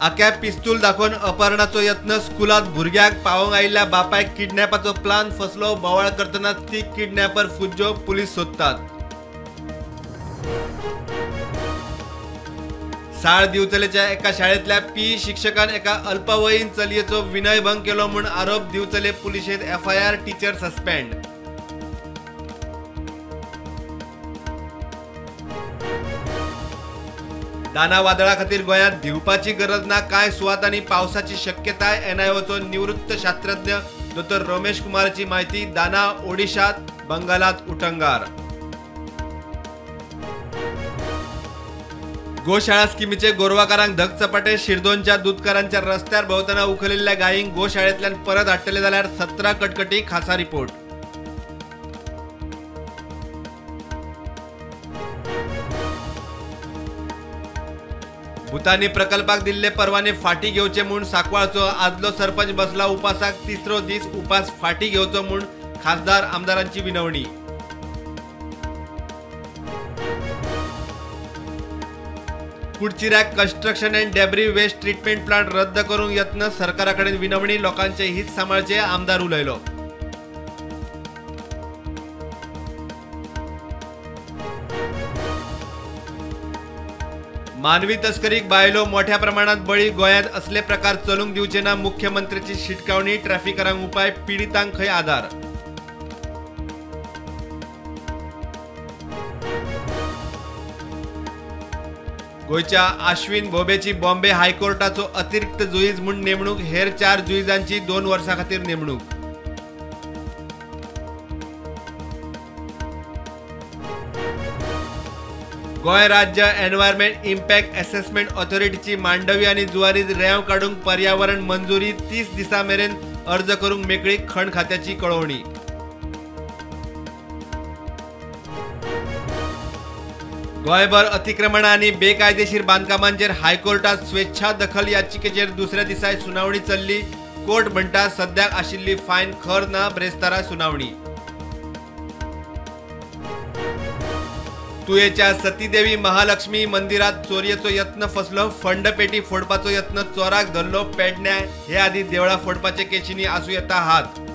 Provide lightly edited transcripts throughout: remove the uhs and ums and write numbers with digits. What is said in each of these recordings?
आक्या पिस्तूल दाखोवन अपहरणाचो यत्न, स्कुलांत भुरग्याक पावोवंक आयिल्ल्या बापायक किडनॅपाचो प्लान फसलो, बोवाळ करतना तीग किडनॅपर फुज्जो, पुलीस सोदतात। साळ दिवचलेच्या एका शाळेंतल्या पी शिक्षकान एका अल्पवयीन चलयेचो विनयभंग केलो म्हूण आरोप, दिवचले पुलिशेंत एफआयआर, टिचर सस्पेंड। दाना वादळा खातीर गोंयांत भिवपाची गरज ना, कांय सुवातांनी पावसाची शक्यताय, एनआयओचो निवृत्त शास्त्रज्ञ दोतोर रमेश कुमाराची म्हायती। दाना ओडिशात, बंगालात उटंगार। गोशाळा स्किमीचे गोरवाकारांक धगचपाटे, शिरदोनच्या दुदकारांच्या रस्त्यार भोंवतना उखलिल्ल्या गायींक गोशाळेंतल्यान परत हाडटले जाल्यार 17 कटकटी, खासा रिपोर्ट। भूतानी प्रकल्पाक दिल्ले परवाने फाटी घेवचे म्हूण सांकवाळचो आदलो सरपंच बसला उपासाक, तिसरो दीस उपास फाटी घेवचो म्हूण खासदार आमदारांची विनवणी। कुडचिऱ्याक construction and debris waste treatment plant रद्द करूंक यत्न, सरकारा कडेन विनवणी, लोकांचे हित सांबाळचे, आमदार उलयलो। मानवी तस्करीक बायलो मोठ्या प्रमाणात बळी, गोंयांत असले प्रकार चलूंक दिवचे ना, मुख्यमंत्र्याची शिटकावणी, ट्रॅफिकरांक उपाय, पिडितांक खंय आदार। गोंयच्या आश्विन भोबेची बॉम्बे हायकोर्टाचो अतिरिक्त जुईज म्हूण नेमणूक, हेर 4 जुईजांची 2 वर्सां खातीर नेमणूक। गोंय राज्य एनवायरमेंट इम्पॅक्ट असेसमेंट ऑथॉरिटीची मांडवी आनी जुवारीत रेंव काडूंक पर्यावरण मंजुरी, 30 दिसां मेरेन अर्ज करूंक मेकळीक, खण खात्याची कळोवणी। गोंयभर अतिक्रमणां आनी बेकायदेशीर बांदकामांचेर हायकोर्टात स्वेच्छा दखल याचिकेचेर दुसऱ्या दिसाय सुनावणी चल्ली, कोर्ट म्हणटा सद्याक आशिल्ली फायन खर ना, ब्रेस्तारा सुनावणी। तुयेच्या सतीदेवी महालक्ष्मी मंदिरात चोरयेचो यत्न फसलो, फंडपेटी फोडपाचो यत्न, चोराक धरलो, पेडण्या हे आदी देवळां फोडपाचे केशींनी आसूं येता हात।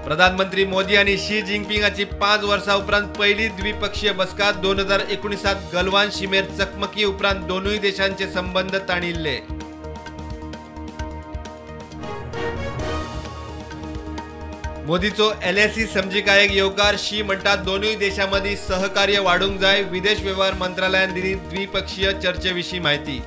प्रधानमंत्री मोदी आनी शी जिनपिंगाची 5 वर्सां उपरांत पयली द्विपक्षीय बसका, 2019 गलवान शिमेर चकमकी उपरांत दोनूय देशांचे संबंद ताणिल्ले। मोदीचो एलएसी समजिकायेक येवकार, शी म्हणटा दोनूय देशां मदीं सहकार्य वाडूंक जाय, विदेश वेव्हार मंत्रालयान दिली द्विपक्षीय चर्चे विशीं म्हायती।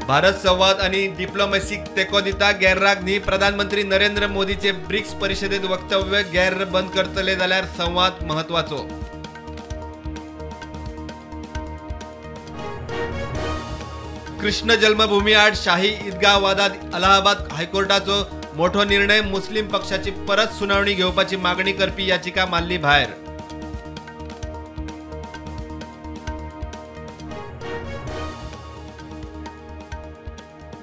भारत संवाद आनी डिप्लोमॅसीक तेंको दिता, गैरराक न्ही, प्रधानमंत्री नरेंद्र मोदीचे ब्रिक्स परिशदेत वक्तव्य, गैर बंद करतले जाल्यार संवाद महत्वाचो। कृष्ण जन्मभूमी आड शाही ईदगाह वादात अलाहाबाद हायकोर्टाचो मोठो निर्णय, मुस्लिम पक्षाची परत सुनावणी घेवपाची मागणी करपी याचिका मारली भायर।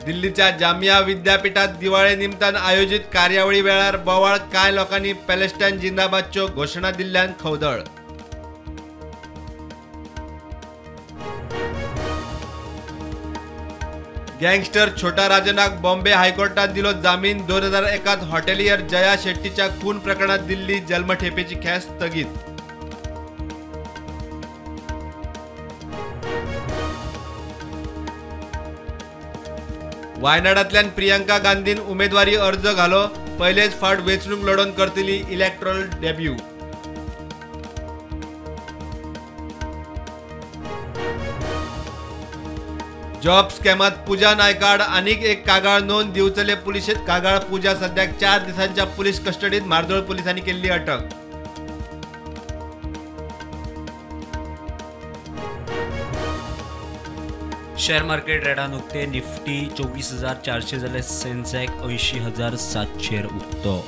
दिल्लीच्या जामिया विद्यापीठात दिवाळे निमतान आयोजित कार्यावळी वेळार बोवाळ, कांय लोकांनी पॅलेस्टायन जिंदाबादच्यो घोशणा दिल्ल्यान खवदळ। गँगस्टर छोटा राजनाक बॉम्बे हायकोर्टान दिलो जामीन, 2001 हॉटेलियर जया शेट्टीच्या खून प्रकरणात दिल्ली जन्मठेपेची ख्यास्त स्थगीत। वायनाडांतल्यान प्रियंका गांधीन उमेदवारी अर्ज घालो, पयलेच फावट वेंचणूक लढोवन करतली इलेक्ट्रॉल डेब्यू। जॉब स्कॅमात पूजा नायकाड आनीक एक कागाळ नोंद, दिवचले पुलिशेंत कागाळ, पूजा सद्याक 4 दिसांच्या पुलीस कस्टडीत, मार्दोळ पुलिसांनी केल्ली अटक। शेअर मार्केट रेडान उक्ते, निफ्टी 24,400 जाल्यार सेन्सेक्स 80,700 उक्तो।